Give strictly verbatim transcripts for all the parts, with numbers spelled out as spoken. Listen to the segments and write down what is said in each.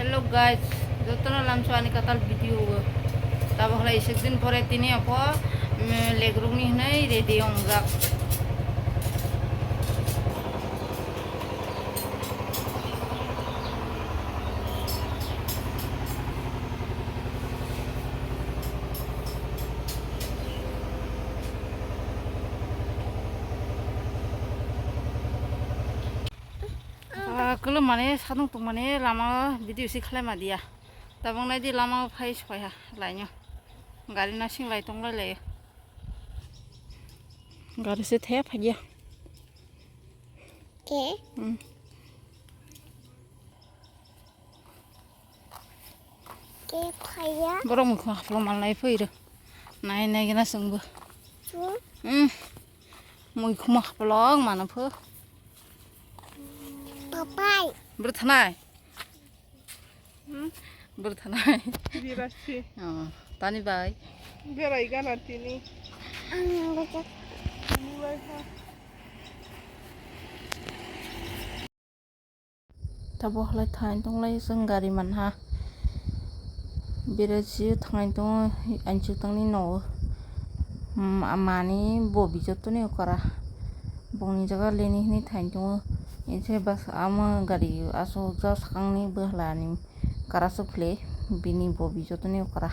Hello guys, jotono lamso ani katal video o. Tabo khlai isik din pore tini apho, mm, legrukni hwnwi ready wngjak. Ah, kwlwng mani, sadung tong mani, lama video se khlai ma dia. Tabuk nai di lama phai sokaiha lainw. Gari nasing lai tong lai lai. Gari se thaya phaiya. Ke? Hmm. Ke phaiya? Borok muikhuma haplo mal nai phai rw. Nai nai gana sungbo. Hmm? Hmm. Muikhuma haplo mana pho. Papai. Bro thanai. Hmm? Bro thanai. Birasi. Oh, tani bai. Berai gana tini. Ang bajak. Tini bai ha. Tabo halai thain tonglai chwng gari manha. Birasi thain tongo, anchuk tangni nogo. Ma-, mani bo bijotoni okora. Bongni jaga leni hini thain tongo. Inse bus ama gari aswk jak sakangni bwhalani karaswk phile bini bo bijotoni okora.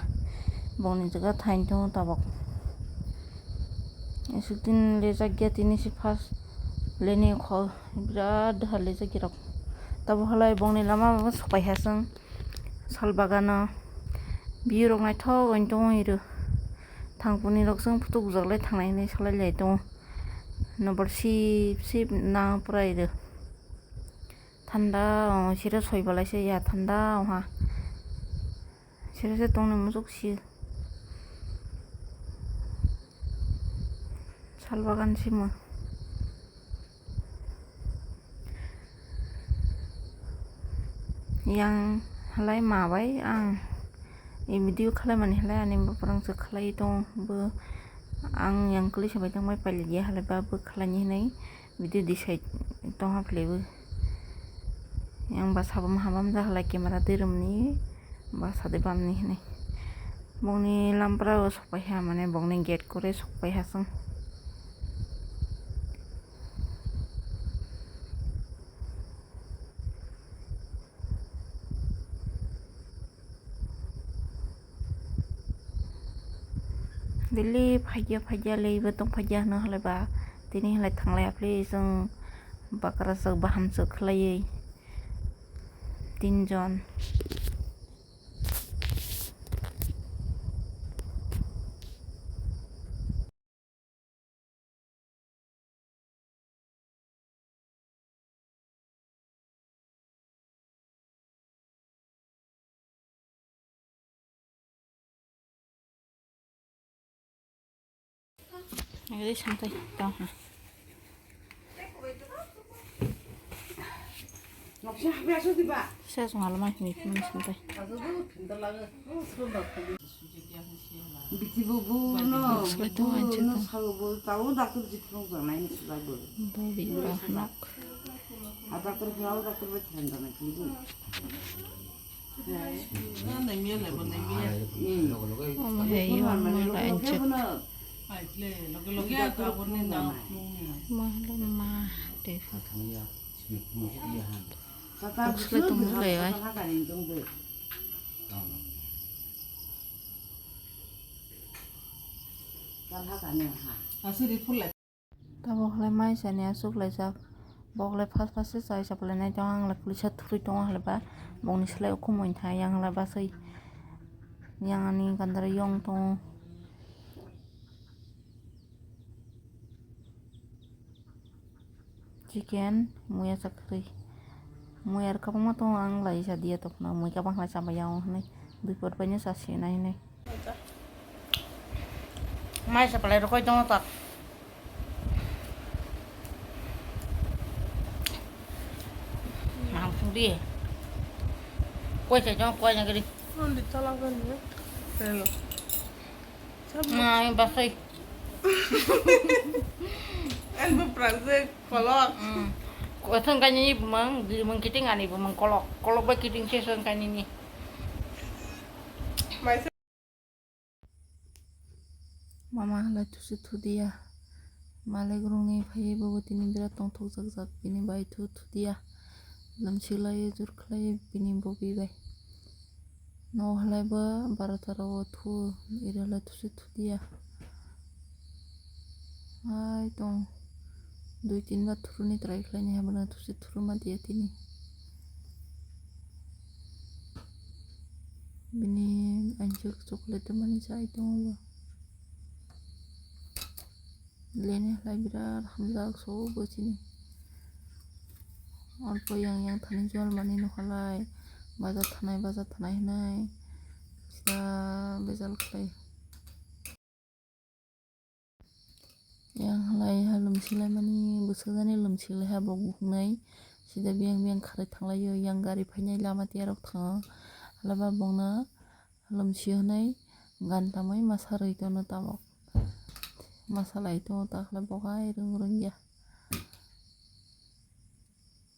Bongni jaga thain tongo tabok. Isuk din lejak ya tini si first leni kho birat doha lejak ya rok. Tabo halai bongni lama bo sopai ha chwng sal bagano view rok naithok wng tong iro. Thangpuni rok chwng photo bujak lai thangnai hinwi salai lai tongo. Nobor sip sip nang pura iro. Thanda, oh, siro soi balai se ya thanda, oh, ha. Siro se tongni muchuk si. Sal bagan simo. Yang halai ma bai ang. I video khalai mani halai ani bwprang se khalai tong bo. Ang yang kwlwi sabai tong bai pailai ya halai ba bo khalai ni hinwi. Video disai tongha philaibo. Yang bwsa bo maha bamjak halai camera twi rwmani bwsa de bamni hinwi. Bongni lampra o sokpaiha mane bongni gate kore sokpaiha chwng. Daily phaiya phaiya leibo tong phaiya hwno halai ba tini halai thanglai aphli chwng bakrachwk bahamchwk khlaiwi tinjon. Agadi santai tong ha. Noksa habi aso diba? Sa sung halma hini hini santai. Aso bu pinta laga. Biti bu bu no, bu no sabo bu tau doctor jitong janai ni subai bu. Bori ba nok. A doctor bu, a doctor bu than janai bu. Omo hai, omo hai, inchik. Mahalo ma, tei. Tokslai tongmani lai, oi. Tabok halai maisani aswk laijak. Boklai fast fast se chai chaplainai tongo, ang lai kulisa thwrwi tongo halaiba. Bongni slai ukhum wngkha, yang halai baswi. Yang ani gandra yong tongo. Chicken, muya chakwrwi. Muya rok kwbangma tongo, ang lai cha diya tongphano, mui kwbang khlai chaba ya o hwnwi. Dui por baino cha sinai hinwi. Mai sa palai rw koi tongo tak. Maham sung di. Koi cha jong koi na gari. Undi tala gani. Hello. Mai basai. Elbo pranse kolok. Hmm. Kothon kainini bumang, bumang kiting ani bumang kolok, kolok bai kiting se son kainini. Mama halai thusi thudiya. Malik rungni phaiwi bobo tini birat tongthokjak jak, bini bai thu thudiya. Lamsi lai jur khlai bini bobi bai. No halai bo barota rogo thu, iri halai thusi thudiya. Hai tong. Dui tin bar thuruni try khlaini hai bono thusi thuru ma diya tini. Bini anjak chocolate mani chai tongo bo. Leni halai birat hamjak so bo chini. Alpo yang yang thani jol mani no halai. Bajar thanai, bajar thanai hinai. Sida bejal khlai. Yang halai ha lomsi lai mani, bwsajani lomsi lai ha bok buhnai. Sida biyang biyang kharwi thanglaio, yang gari phainai lama tiyarok thango. Halaba bongno lomsi hwnwi gan tamwi masa rwi tono tabok. Masa lai tongo ta halai bok hai rwng rwngya.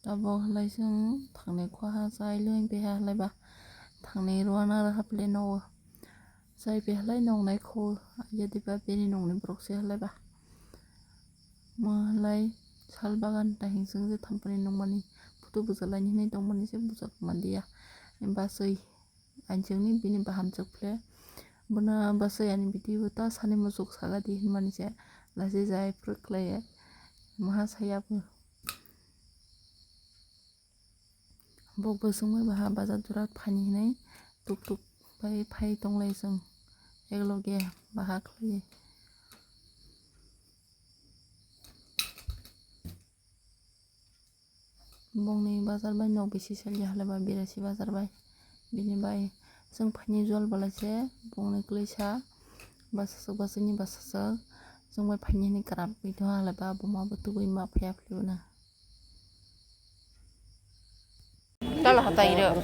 Tabok halai chwng thangni khuaha chai lwng piha halai ba. Thangni ruana rw haple nogo. Chai piha halai nongnai kho, aja diba bini nongni borok se halai ba. Mo halai sal bagan ta hingsung je thampani nongmani photo bujalaini hinwi tongmani se bujak manliya. Baswi anjengni bini bahamjak phle. Bono baswi ani video ta sani muchuk saga di hinmani se lachi jai phwrwk khlaiya. Maha saya bo. Bok bo chwngbai baha bajar jora phani hinwi tuk tuk bai phai tonglai chwng ekloge baha khlaiwi. Bongni bajar bai nok bisi salya halai ba birasi bajar bai. Bini bai chwng phaini jol belai se bongni kwlwisa bwsajwk bwsajwkni bwsajwk chwng bai phaini hinwi kwrap wi tongha halai ba buma bo tubui ma phaiya phaibo na. Tala hatai ro.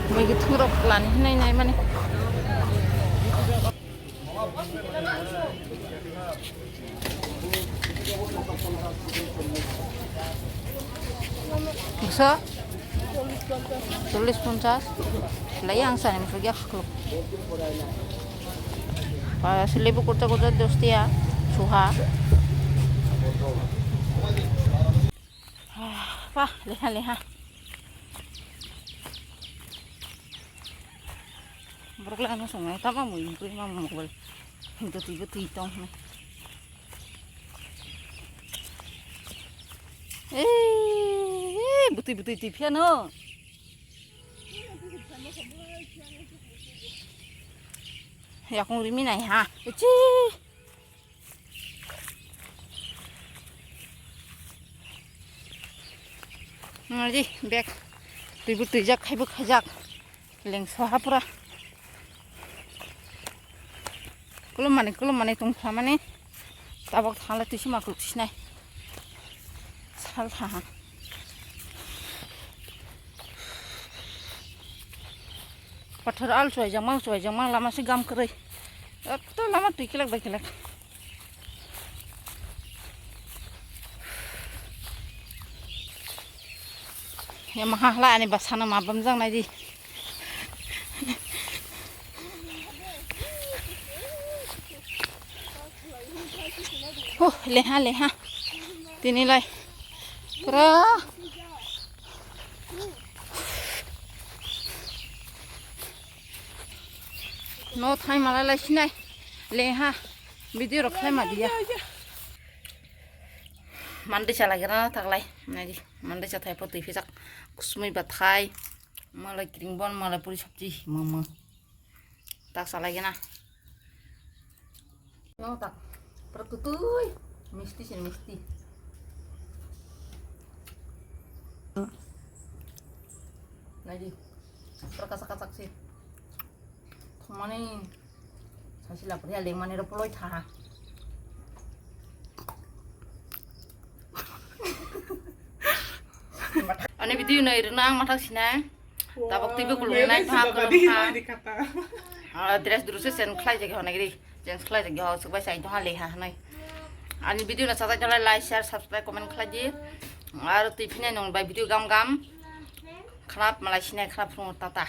Bai khe thungrok lani hinai nai mani. Bwsa? Chollish ponchash. Lai ang sani muthu gyak khuluk. Ba, se lebu kurcha kurcha dos tiya, suha. Ah, pa, leha, leha. Borok lai no songnai, tama mui, mui, ma mui, bol. Hinto twi bo twi tong, hinai. Eh, eh, butwi, butwi, twi phiya no. Yakung rimi nai ha. Echi. Nadi, bek. Twi bo twijak, khai bo khaijak. Lengso ha pura. Kulum mani, kulum mani tong thlamani. Tabok thangle twi sima kuk sinai. Sal thaha. Pathor al chuai jangmang, chuai jangmang lama si gam kwrwi. Ekto lama twi kelek bai kelek. Ya maha hla ani bwsano ma bamjak nai di. Huh, leha, leha. Tini lai. Pura. No thai malai lai sinai. Leha. Video rok khlai ma diya. Mandai chala gira taklai. Nai di. Mandai cha thai pho twi phijak. Kusmui bathai. Malai kring bon, malai puri sabji. Mama. Tak salai gana. No tak. Pura tutui. Misti sini misti. Nai di. Pura kasak kasak sih. Thongmani sasi lapri aleng mani ro poloi tha. Ani video nai rwna ang mathak sinai. Tabok twi bo kulung nai tha kulung tha. Ah, dress dress sen khlai jagi honai ri. Change khlai jagi ho sukbai sai tha le ha nai. Ani video no sajak jalai like, share, subscribe, comment khlai di. Aro twi phine nung bai video gam gam. Khnap malai sinai khnap phungo tata.